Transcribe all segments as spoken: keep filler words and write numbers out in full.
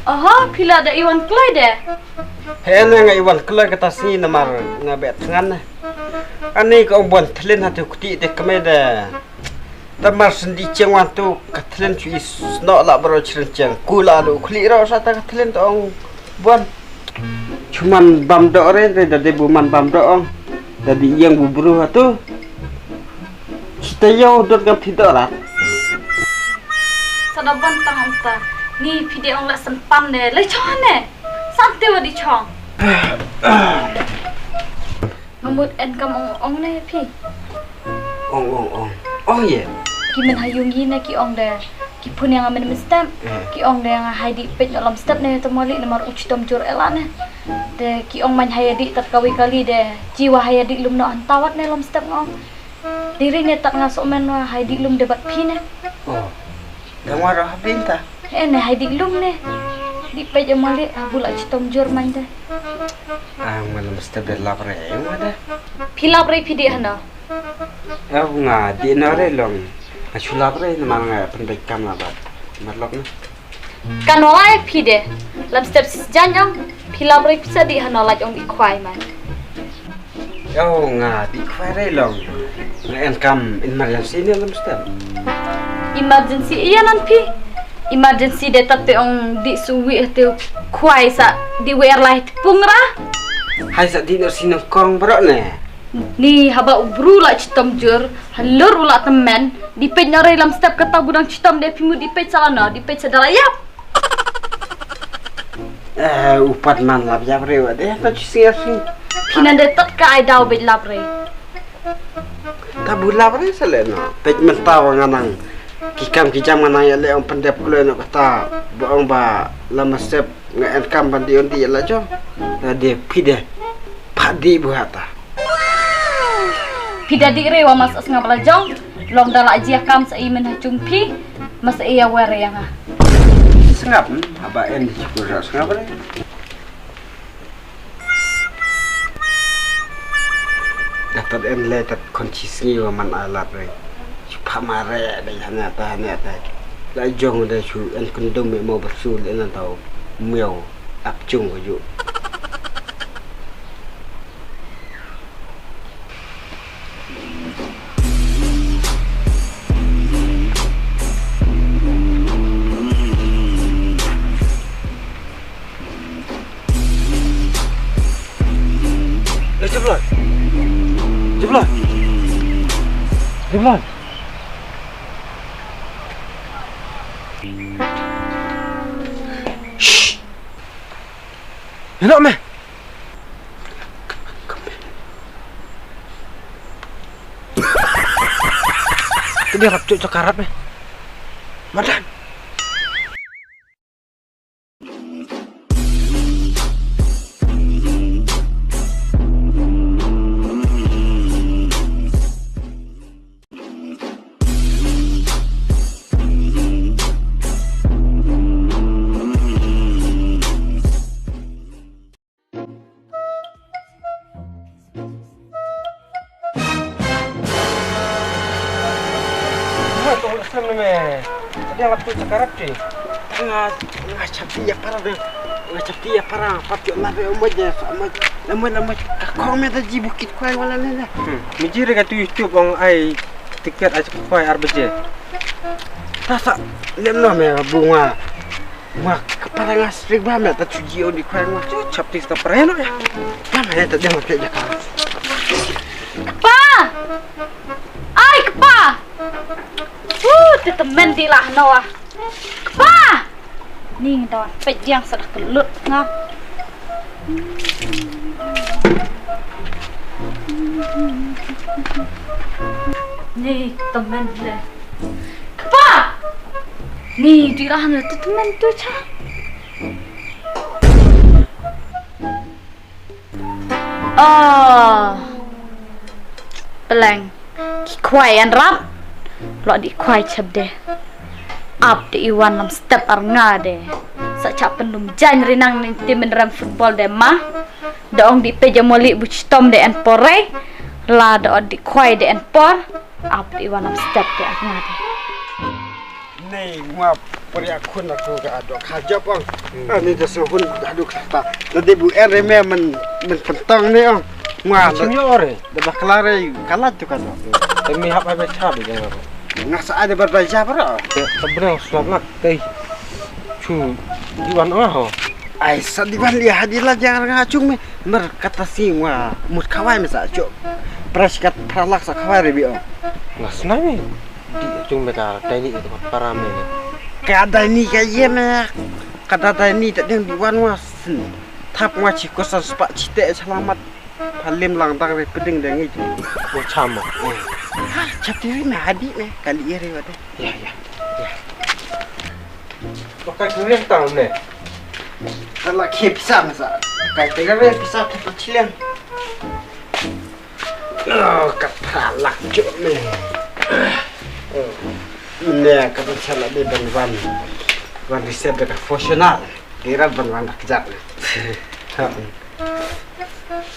Oho, phi la da i wan kloi de. He ne nga i wan kloi kata sngi namar nga beh thngan ne. Ani ka ong buan thlin ha tu kti de kme de. Tamar sendi cheng wan tu ka thlin chu i sno la bro chring cheng. Ku la lu khli ro sa ta ka thlin to ong buan. Chuman bam do re re da de bu man bam do ong. Da di yang bu bru ha tu. Chita yo dot gam thi do ra. Sa da ban tang anta. Ni phi de ong la san pan ne. Lai chong ne. San te wa di chong. Nga mut en kam ong ong ne phi. Ong ong ong. Ong ye. Ki men ha yung yi ne ki ong de. Ki phun yang men men step. Eh. Ki ong de nga hai di pet no lam step ne to mali namar u chitom jur ela ne. De ki ong man hai di tat kawi kali de. Jiwa hai di lum no antawat ne lam step ngong. Diri ne tak nga sok men wa hai di lum de bat phi ne. Oh. Dang wa roh bin ta. Eh ne hai di lum ne. Di pej amali abu la chitom jur man de. Ah, malam step de lap re, eh, ma de. Phi lap re phi di hana. Eh, nga di na re long. Nga chu lap re, na mal nga pen bej kam la bat. Mar lok ne. Kan walai phi de. Lam step sis jan ong. Phi lap re pisa di hano laj ong di khwai man. Yo nga di khwai re long. Nga en kam emergency ne lam step. Emergency iya nan phi. Emergency de tat te ong di suwi te khwai sa di wer lai te pungra. Hai sa di no sinong kong bro ne. Ni haba u bru la chitom jur, halur u la temen, di pej na rei lam step kata budang chitom de pimu di pej salano, di pej sadala yap. Eh, upat man lap yap rei wa de, ta chi siya si. Pinan de tat ka ai dau bej lap rei. Ta bu lap rei sale no, pej menta wa nganang. Ki kam ki jam nganang ya le ong pendep kulo no kata, ba ong ba lama step. Nga en kam ban di on di la jong. Na de pide. Pha di bu hata. Pida di re wa mas as nga bala jong. Long da la jia kam sa i men ha chung phi. Mas i ya wer ya nga. Sngap, hmm, haba en di chukur sngap re. Dapat en le tat kon chi sngi wa man alat re. Chu pha ma re da hanya ta hanya ta. La jong da chu en kundum me mo bersu le na tau. Miau ap chung ko ju. Eh, Jeblon. Jeblon. Jeblon. Shh. Ïa noh me. Te dei rap cuk cakarat me. Madan. Nga tong la sem ne me. Dia lap tu cakarat ti. Nga nga chapti ya para de. Nga chapti ya para pat yo la be mo je sa mo. La mo la mo ka khong me da ji bukit kwai wala le le. Hmm. Mi ji re ka tu YouTube ong ai tiket ai kwai ar baje. Ta sa lem no me bunga. Nga ka para nga strik ba me ta chuji o di kwan nga. Chu chap tik sta para no ya. Ba me ta dang ke ja ka. Kpa! Ai kpa! Uh, te temen di lah no ah. Kpa! Ning da pet diang sa da kelut nga. Ni temen le. Kpa! Ni di lah na tu temen tu cha. Oh. Peleng. Ki khwai an rap. Lo di khwai chap de. Ap de iwan lam step ar nga de. Sa cha pendum jan rinang ni tim rem football de ma. Da ong di pe jamoli bu chitom de en pore. La da ong di khwai de en por. Ap di wanam step di ak ngati. Nei ngap. Pria khun aku ka adok ka jop ong. Ani da so hun da duk ta. Da de bu er me men men pentang ne ong. Ngwa da. Chim yo re. Da bakla re ka la tu ka do. Te mi hap ai be cha be jang. Nga sa ai de bar ba ja bro. Te bro slap lak te. Chu di wan ong ho. Ai sa di wan li ha di la jang nga chung me. Mer kata si ngwa mut khawai me sa chu. Pras kat pras lak sa khawai re bi ong. Nga snai me. Di chung me ka dai ni ka para me. Ka dai ni ka ye me. Ka da dai ni ta ding di wan wa sin. Thap ngwa chi ko san spa chi te salamat. Phalim lang dang re peding dang i. Ko chama. Ha, chap ti me hadi me kali ye re wa de. Ya ya. Ya. Pakai kuliah tang ne. Ala khep sa me sa. Kai te re pisa te pachilian. Oh, ka phalak jong me. Oh. Ne ka phalak de ban wan. Wan reset de ka professional. Dirat ban wan dak jat. Ha.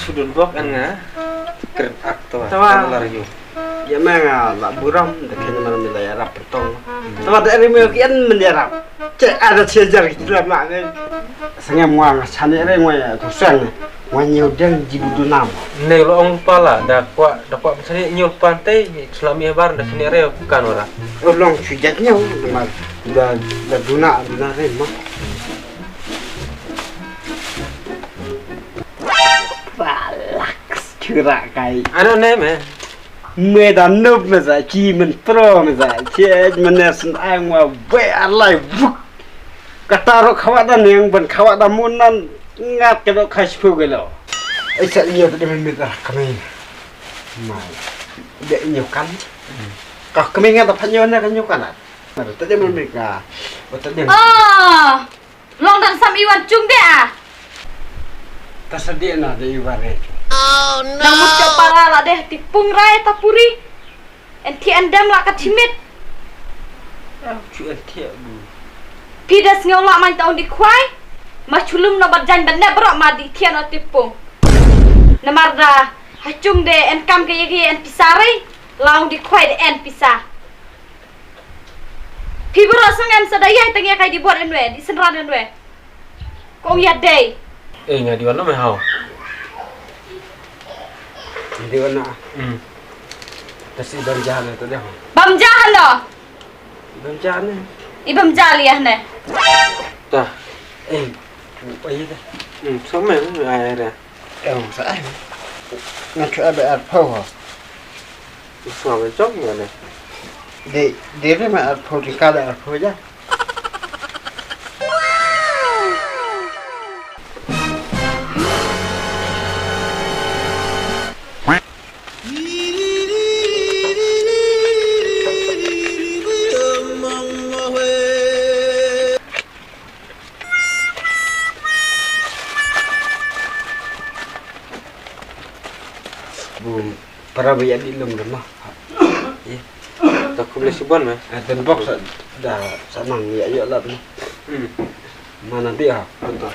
Sudun bok an nga. Kret aktor. Tawa. Lar yu. Ya ma nga la buram de khen man me la yarap tong. Tawa de ri me ki an men yarap. Che ada che jar ki la ma ngai. Sangem ngwa nga chane re ngwa ya tu sang. Ngwa nyu deng jibu dunam. Ne lo ong pala da kwa da kwa sani nyu pante selami bar da sini re kan ora. Lo long chu jat nyu mar da da duna duna re ma. Relax chura kai. Ano ne me. Me da nup me za chi men pro me za chi men ne sun ai ngwa be alai buk. Kata ro khawa da neng ban khawa da mun nan ngat ke do khai spu ke lo. Ai sa nyo ta de men me da kami. Mai. De nyo kan. Ka kami ngat da phanyo na kan nyo kan. Mar ta de men me ka. Ta de. Ah! Long dang sam iwan chung de ah. Ta sa de na de iwan re. Nang mus chop para la de ti pung rai ta puri. En ti en dem la ka timit. Chu en ti bu. Pi da sngew la man ta un di khwai. Ma chulum no bat jan ban ne bro ma di ti en o ti pung. Namar da ha chung de en kam ke ye ke en pisa re. La un di khwai de en pisa. Phi bro sangem sa da yai tang ya kai di bot en we di senran en we. Kong ya dei. Eh nga di wan me hau. Di wan na. Hmm. Ta si bam jahan to deh. Bam jahan lo. Bam jahan ne. I bam jahan ya ne. Ta. Eh. Ai ta. Hmm, so me ai re. Eh, sa ai. Nga chu abe ar pho. Sa me chok nga ne. De de re ma ar pho di ka le ar pho ja. Bum. Para ba ïa dih lum dama. Ye. Ta kum le subon me. Ah, dan bok sa da sa nang ïa ïa lat me. Hmm. Mana dia betul.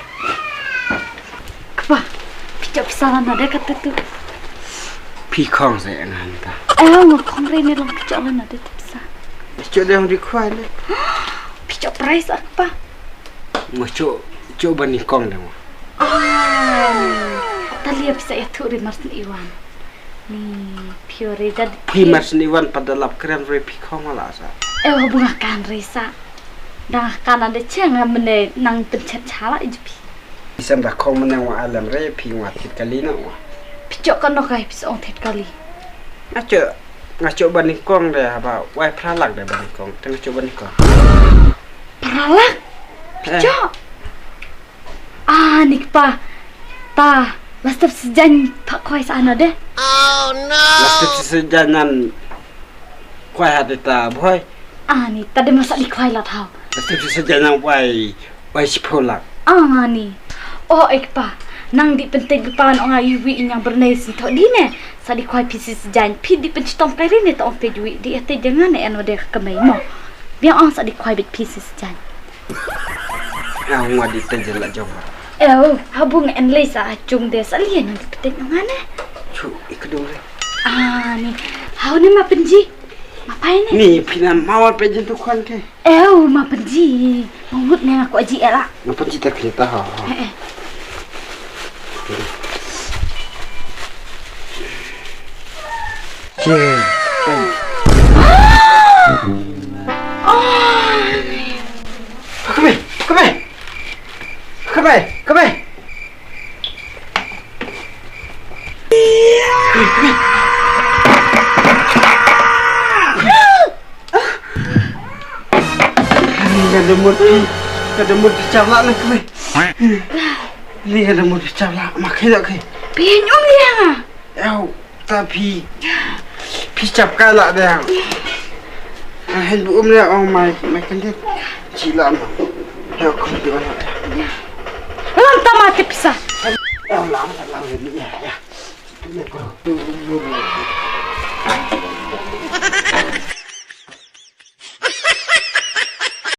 Kpa, phi chop pisa lana de kata tu. Phi khong sa ïa ngan ta. Eh, nga khong re ne long phi chop lana de pisa. Phi chop de hong di khwai le. Phi chop price ah kpa. Nga chop chop ban ni kong de mo. Ah, ta lia pisa ïa thu re mar sni iwan. Ni phi re da. Phi mar sni wan pa da lap kren re phi khong la sa. Eh, ho bunga kan re sa. Da kan ade cheng mene nang penchet chala ij phi. Isam da khong mene wa alam re phi wa thit kali na wa. Phi chok kan no kai phi ong thit kali. Nga chok nga chok ban ni kong de ba wai phralak de ban ni kong. Te nga chok ban ni kong. Phralak. Phi chok. Ah, ni kpa. Ta, lastep sejan pak khwai sa ano de. Lastep sejan nan khwai hati ta boy. Ah, ni ta de masa di khwai la thau. Lastep sejan nan wai wai sipho la. Ah, ni. Oh, ek pa. Nang di penting di pan ong ayu wi inyang bernai sintho di ne. Sa di khwai pisi sejan phi di penchitong kai ri ne ta ong te jui di ate jangan ne ano de kemai mo. Biang ong sa di khwai bit pisi sejan. Nga ngwa di tejel la jong. Eh, oh, habung en lei sa achung de sa lien di petet ngan eh. Chu, ikdum le. Ah, ni. Hau ni ma penji. Ngapain ni? Ni phi na mawar pe jin tu kwan ke. Eu, ma penji. Mangut ne aku aji ela. Nga pynji ta phi ta ha. Eh, eh. Ke. Kame, kame. Kame, kame. Ni ka da mut, ka da mut chap la na kame. Ni ka da mut chap la ma khe da khe. Pin um ni ha. Ew, ta phi. Phi chap ka la da. Hen bu um le ong mai, mai kan de. Chi la ma. Ew, kan de la. Lam ta ma te pisa. Ew, la, la, la, ya, ya.